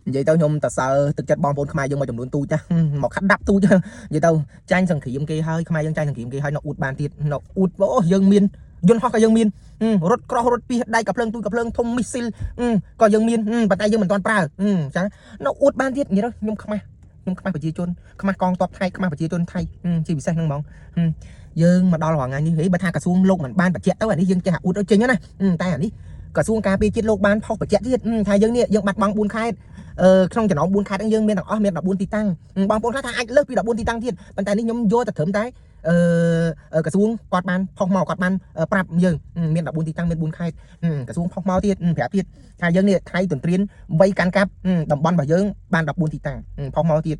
និយាយទៅខ្ញុំតសើទឹកចិត្តបងប្អូនខ្មែរយើងមួយចំនួនទូចណាមកខាត់ដាប់ទូចនិយាយទៅចាញ់សង្គ្រាមគេហើយខ្មែរយើងចាញ់សង្គ្រាមគេហើយនៅអួតបានទៀតនៅអួតអូយើងមានយន្តហោះក៏យើងមានរថក្រោះរថពីដែកកាភ្លើងទូចកាភ្លើងធំមីស៊ីលក៏យើងមានប៉ុន្តែយើងមិនទាន់ប្រើអញ្ចឹងនៅអួតបានទៀតនិយាយទៅខ្ញុំខ្មាស់ខ្ញុំខ្មាស់ប្រជាជនខ្មាស់កងទ័ពថៃខ្មាស់ប្រជាជនថៃជាពិសេសហ្នឹងហ្មងយើងមកដល់រាល់ថ្ងៃនេះហេបើថាក្រសួងលោកមិនបានបញ្ជាក់ទៅអានេះយើងចេះអួតទៅចេញណាតែអានេះក្រសួងការពារជាតិលោកបានផុសបញ្ជាក់ទៀតថាយើងនេះយើងបាត់បង់4ខេត្ត អឺក្នុងចំណោម4ខេត្តហ្នឹងយើងមានទាំងអស់មាន14ទីតាំងបងប្អូនខ្លះថាអាចលើសពី14ទីតាំងទៀតប៉ុន្តែនេះខ្ញុំយកតែត្រឹមតែអឺក្រសួងគាត់បានផុសមកគាត់បានប្រាប់យើងមាន14ទីតាំងមាន4ខេត្តក្រសួងផុសមកទៀតប្រាប់ទៀតថាយើងនេះថៃទន្ទ្រានវៃកាន់កាប់តំបន់របស់យើងបាន14ទីតាំងផុសមកទៀត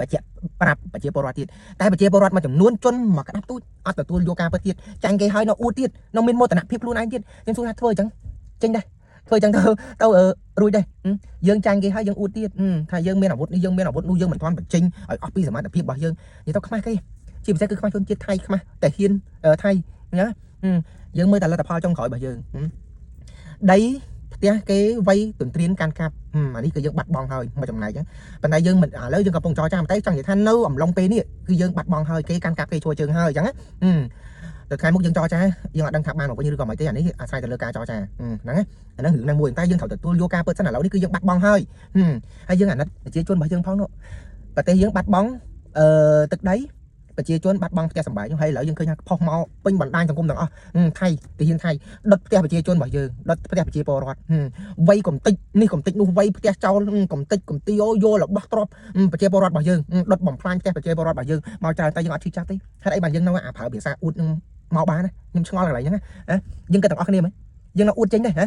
បញ្ជាក់ប្រាប់ប្រជាពលរដ្ឋទៀតតែប្រជាពលរដ្ឋមួយចំនួនជនមកក្តាប់ទូចអត់ទទួលយកការពិតទៀតចាញ់គេហើយនៅអួតទៀតនៅមានមោទនភាពខ្លួនឯងទៀតខ្ញុំសួរថាធ្វើអញ្ចឹងចេញដែរធ្វើអញ្ចឹងទៅទៅរួចដែរ យើងចាញ់គេហើយយើងអួតទៀតថាយើងមានអាវុធនេះយើងមានអាវុធនោះយើងមិនទាន់បញ្ចេញឲ្យអស់ពីសមត្ថភាពរបស់យើងនិយាយទៅខ្មាស់គេជាពិសេសគឺខ្មាស់ជនជាតិថៃខ្មាស់តែហ៊ានថៃណាយើងមើលតែលទ្ធផលចុងក្រោយរបស់យើងដីផ្ទះគេវៃទន្ទ្រានកាន់កាប់អានេះគឺយើងបាត់បង់ហើយមួយចំណែកហ្នឹងប៉ុន្តែយើងមិនឥឡូវយើងកំពុងចរចាតែចង់និយាយថានៅអំឡុងពេលនេះគឺយើងបាត់បង់ហើយគេកាន់កាប់គេជួយជើងហើយអញ្ចឹងណាទៅថ្ងៃមុខយើងចរចាយើងអត់ដឹងថាបានមកវិញឬក៏មិនទេអានេះអាស្រ័យទៅលើការចរចាហ្នឹងណាអាហ្នឹងរឿងហ្នឹងមួយតែយើងត្រូវទទួលយកការពិតសិនឥឡូវនេះគឺយើងបាត់បង់ហើយហើយយើងអាណិតប្រជាជនរបស់យើងផងនោះប្រទេសយើងបាត់បង់អឺទឹកដីប្រជាជនបាត់បង់ផ្ទះសម្បែងហើយឥឡូវយើងឃើញថាផុសមកពេញបណ្ដាញសង្គមទាំងអស់ថៃទាហានថៃដុតផ្ទះប្រជាជនរបស់យើងដុតផ្ទះប្រជាពលរដ្ឋវៃកំតិចនេះកំតិចនោះវៃផ្ទះចោលកំតិចកំទីអូយករបស់ទ្រព្យប្រជាពលរដ្ឋរបស់យើងដុតបំផ្លាញផ្ទះប្រជាពលរដ្ឋរបស់យើងមកច្រើនតែយើងអត់ឈឺចាប់ទេហេតុអីបានយើងនៅអាប្រើភាសាអួតនឹងមកបានណាខ្ញុំឆ្ងល់កន្លែងហ្នឹងណាយើងគិតទាំងអស់គ្នាមើលយើងនៅអួតចេញដែរហ៎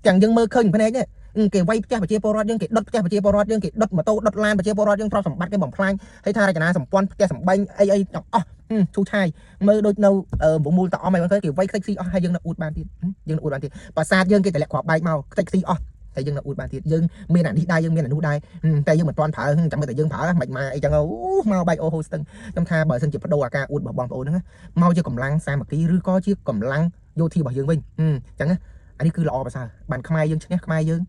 ទាំងយើងមើលឃើញភ្នែកនេះគេវាយផ្ទះប្រជាពលរដ្ឋយើងគេដុតផ្ទះប្រជាពលរដ្ឋយើងគេដុតម៉ូតូដុតឡានប្រជាពលរដ្ឋយើងទ្រព្យសម្បត្តិគេបំផ្លាញហើយថារចនាសម្ព័ន្ធផ្ទះសម្បែងអីអីទាំងអស់ឈូឆាយមើលដូចនៅមូលតអមអីហ្នឹងគេវាយខ្ទេចខ្ទីអស់ហើយយើងនៅអួតបានទៀតយើងនៅអួតបានទៀតប្រាសាទយើងគេតម្លាក់គ្រាប់បែកមកខ្ទេចខ្ទីអស់តែយើងនៅអួតបានទៀតយើងមានអានេះដែរយើងមានអានោះដែរតែយើងមិនទាន់ប្រើចាំមើលតែយើងប្រើមិនមកអីចឹងអូមកបែកអូហូស្ទឹងខ្ញុំថាបើសិនជាបដូរអាការអួតរបស់បងប្អូនហ្នឹងមកជាកម្លាំងសាមគ្គីឬក៏ជាកម្លាំងយោធារបស់យើងវិញអញ្ចឹងណាអានេះគឺល្អប្រសើរបានខ្មែរយើងឈ្នះខ្មែរយើង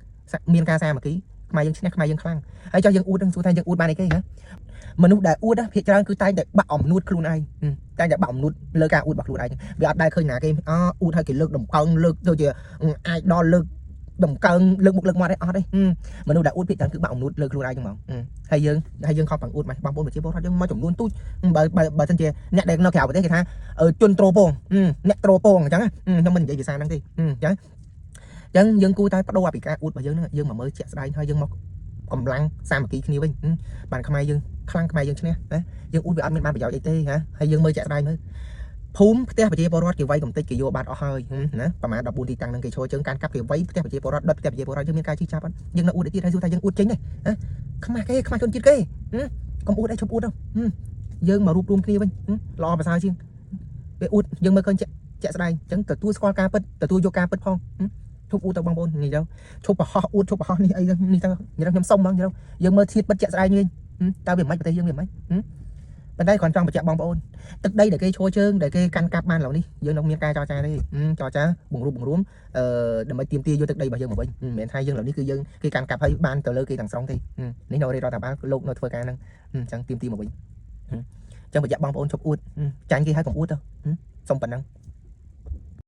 មានការសាមគ្គីខ្មែរយើងឈ្នះខ្មែរយើងខ្លាំងហើយចុះយើងអួតនឹងសួរថាយើងអួតបានអីគេហ៎មនុស្សដែលអួតភាគច្រើនគឺតែងតែបាក់អំនួតខ្លួនឯងតែងតែបាក់អំនួតលើការអួតរបស់ខ្លួនឯងវាអត់ដែលឃើញណាគេអអួតឲ្យគេលើកដំកើងលើកទៅជាអាចដល់លើកដំកើងលើកមុខលើកមាត់ឯអត់ទេមនុស្សដែលអួតភាគច្រើនគឺបាក់អំនួតលើខ្លួនឯងហ្នឹងហ្មងហើយយើងខំប្រឹងអួតមកបងប្អូនប្រជាពលរដ្ឋយើងមួយចំនួនទូចបើបើបើមិនជាអ្នកដែលនៅក្រៅប្រទេសគេថាជនត្រូពងអ្នកត្រូពងអញ្ចឹងខ្ញុំមិននិយាយភាសាហ្នឹងទេអញ្ចឹងចឹងយើងគួរតែបដូរអាពីការអួតរបស់យើងហ្នឹងយើងមកមើលជាក់ស្ដែងហើយយើងមកកម្លាំងសាមគ្គីគ្នាវិញបានខ្មែរយើងខ្លាំងខ្មែរយើងឈ្នះណាយើងអួតវាអត់មានបានប្រយោជន៍អីទេណាហើយយើងមើលជាក់ស្ដែងមើលភូមិផ្ទះប្រជាពលរដ្ឋគេវាយកំទេចគេយកបាត់អស់ហើយណាប្រហែល14ទីតាំងហ្នឹងគេឈរជើងការកាប់គេវាយផ្ទះប្រជាពលរដ្ឋដុតផ្ទះប្រជាពលរដ្ឋយើងមានការជិះចាប់អត់យើងនៅអួតទៀតហើយសួរថាយើងអួតចេញទេណាខ្មាស់គេខ្មាស់ជនជាតិគេកុំអួតអីឈប់អួតទៅយើងមករួបរวมគ្នាវិញល្អប្រសើរជាងវាអួតយើងមើលឃើញជាក់ជាក់ស្ដែងអញ្ចឹងទទួលស្គាល់ការពិតទទួលយកការពិតផងឈប់អួតទៅបងប្អូននិយាយទៅឈប់ប្រហោះអួតឈប់ប្រហោះនេះអីនេះទៅនិយាយខ្ញុំសុំហ្មងនិយាយយើងមើលធៀបពិតជាក់ស្ដែងវិញតើវាមិនប្រទេសយើងវាមិនប៉ុន្តែគ្រាន់ចង់បញ្ជាក់បងប្អូនទឹកដីដែលគេឈរជើងដែលគេកាន់កាប់បានឡើយនេះយើងនឹងមានការចរចាទេចរចាបង្រួបបង្រួមអឺដើម្បីទាមទារយកទឹកដីរបស់យើងមកវិញមិនមែនថាយើងឡើយនេះគឺយើងគេកាន់កាប់ហើយបានទៅលើគេទាំងស្រុងទេនេះនៅរាជរដ្ឋាភិបាលលោកនៅធ្វើការហ្នឹងអញ្ចឹងទាមទារមកវិញអញ្ចឹងបញ្ជាក់បងប្អូនឈប់អួតចាញ់គេហើយកុំអួតទៅសុំប៉ុណ្ណឹង